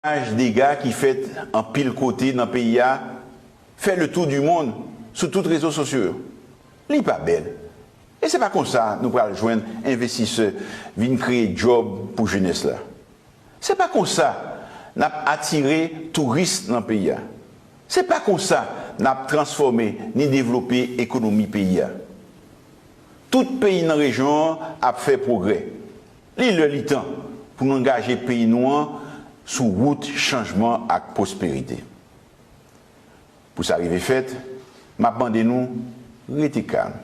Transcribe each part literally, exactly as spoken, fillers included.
Imaj dega ki fèt anpil kote nan peyi a fè le tour du monde sou tout rezo sosyo yo. Li pa bèl. E se pa konsa nou pral jwenn envestisè vin kreye djòb pou jenès la. Se pa konsa n ap atire touris nan peyi a. Se pa konsa n ap transfòme ni devlope ekonomi peyi a. Tout peyi nan rejyon an ap fè pwogrè. Li lè li tan pou n angaje peyi nou an sou wout chanjman ak pwosperite. Pou sa rive fèt, m ap mande nou rete kalm.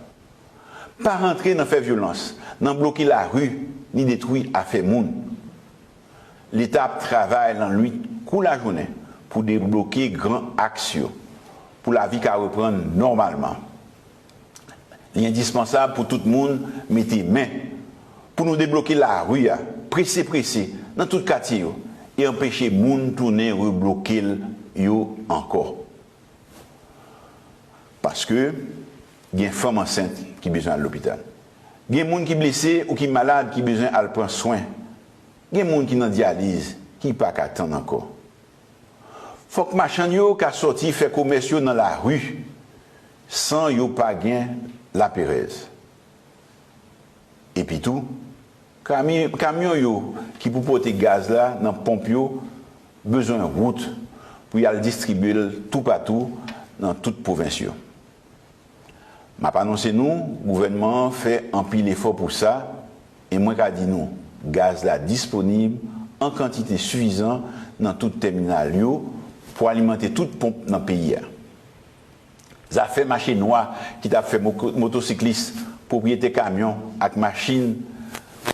Pa rantre nan fè vyolans, nan bloke lari, ni detwi afè moun. Leta ap travay lannwit kou lajounen pou debloke gran aks yo, pou lavi ka reprann nòmalman. Li endispansab pou tout moun mete men pou nou debloke lari a, prese prese, nan tout katye yo, e anpeche moun tounen rebloke l yo ankò. Paske gen fanm ansent ki bezwen al lopital. Gen moun ki blese ou ki malad ki bezwen al pran swen. Gen moun ki nan dyaliz ki pa ka tann ankò. Fòk machann yo ka sòti fè komès yo nan lari san yo pa gen laperèz. Epitou, kami- kamyon yo ki pou pote gaz la nan ponp yo bezwen wout pou y al distribye l toupatou nan tout pwovens yo. M ap anonse nou, gouvènman an fè anpil efò pou sa, e mwen ka di nou, gaz la disponib an kantite sifizan nan tout tèminal yo pou alimante tout ponp nan peyi a. Zafè mache nwa ki t ap fè mo- motosiklis, pwopriyetè kamyon ak machin,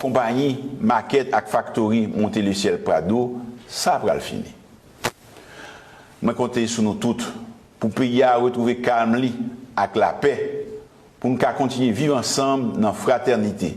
konpayi, makèt ak faktori monte lesyèl Prado, sa pral fini. Mwen konte sou nou tout pou peyi a retwouve kalm li ak lapè, pou n ka kontinye viv ansanm nan fratènite,